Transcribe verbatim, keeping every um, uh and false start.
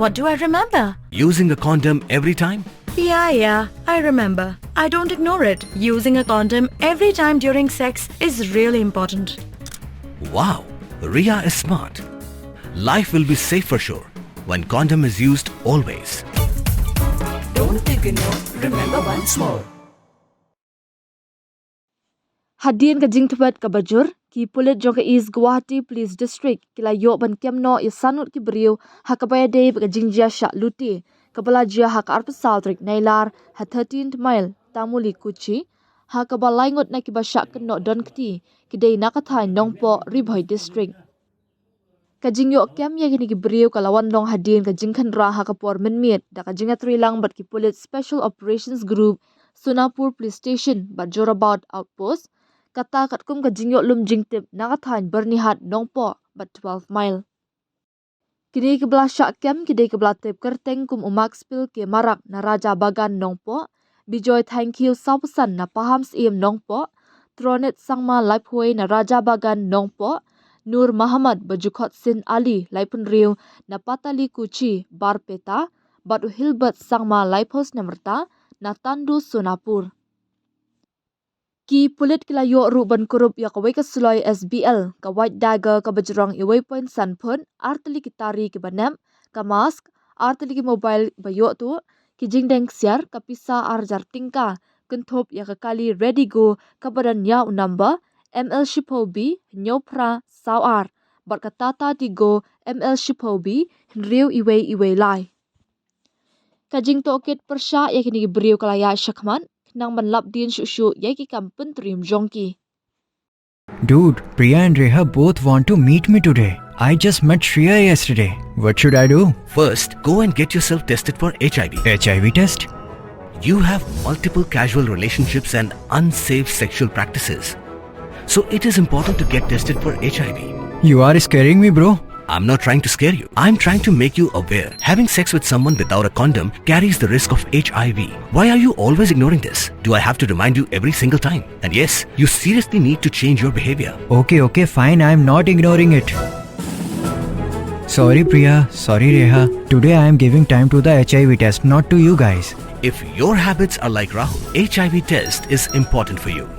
What do I remember? Using a condom every time? Yeah, yeah, I remember. I don't ignore it. Using a condom every time during sex is really important. Wow, Ria is smart. Life will be safe for sure when condom is used always. Don't ignore, remember once more. Hadien ka jingthwet kaba jur, ki pulit jong ka East Guwahati Police District ki la ïoh ban kem noh ïa san ngut ki briew ha kaba ïadei bad ka jingjia shah lute kaba la jia ha ka arphew saw tarik Nailar ha thirteenth Mile, Tamuli Kuchi, ha kaba lai ngut na kiba shah kynnoh don kti ki dei na ka thaiñ Nongpoh, Ri Bhoi District. Ka jingïoh kem ïa kine ki briew ka la wan long hadien ka jingkhynra ha ka por mynmiet da ka jingïatreilang bad ki pulit Special Operations Group Sonapur Police Station bad Jorabat Outpost, kata katkum ka jingïoh lum jingtip na ka thaiñ Byrnihat, Nongpoh bad twelve Mile. Kine kiba la shah kem ki dei kiba la tip kyrteng kum u Maxpil K Marak na Raja Bagan, Nongpoh, Bijoy Thangkhiew, sawphew san, na Pahamsyiem, Nongpoh, Tronet Sangma, laiphew wei, na Raja Bagan, Nongpoh, Nur Muhammad Bajukhot Sin Ali, laiphew hynriew, na Patali Kuchi, Barpeta, bad u Hilbert Sangma, laiphew snem rta, na Tandu, Sonapur. Ki pulit ki la ïoh ruh ban kurup ïa kawei ka suloi S B L, ka White Dagger kaba jrong uwei point san phut, ar tylli ki tari kiba nep, ka mask, ar tylli ki mobile ba ïoh tuh, ki jingdeng ksiar, ka pisa ar hajar tyngka, kynthup ïa ka kali Ready Go kaba don ïa u number M L shiphew B hynñiew phra saw ar, bad ka Tata Tiggo M L shiphew B hynriew uwei uwei lai. Ka jingtohkit pyrshah ïa kine ki briew ka la ïaid shakhmat, khnang ban lap dien shuh shuh ïa ki kam pyntriem jong ki. Dude, Priya and Reha both want to meet me today. I just met Shreya yesterday. What should I do? First, go and get yourself tested for H I V. H I V test? You have multiple casual relationships and unsafe sexual practices. So it is important to get tested for H I V. You are scaring me, bro. I'm not trying to scare you. I'm trying to make you aware. Having sex with someone without a condom carries the risk of H I V. Why are you always ignoring this? Do I have to remind you every single time? And yes, you seriously need to change your behavior. Okay, okay, fine. I'm not ignoring it. Sorry, Priya. Sorry, Reha. Today I am giving time to the H I V test, not to you guys. If your habits are like Rahul, H I V test is important for you.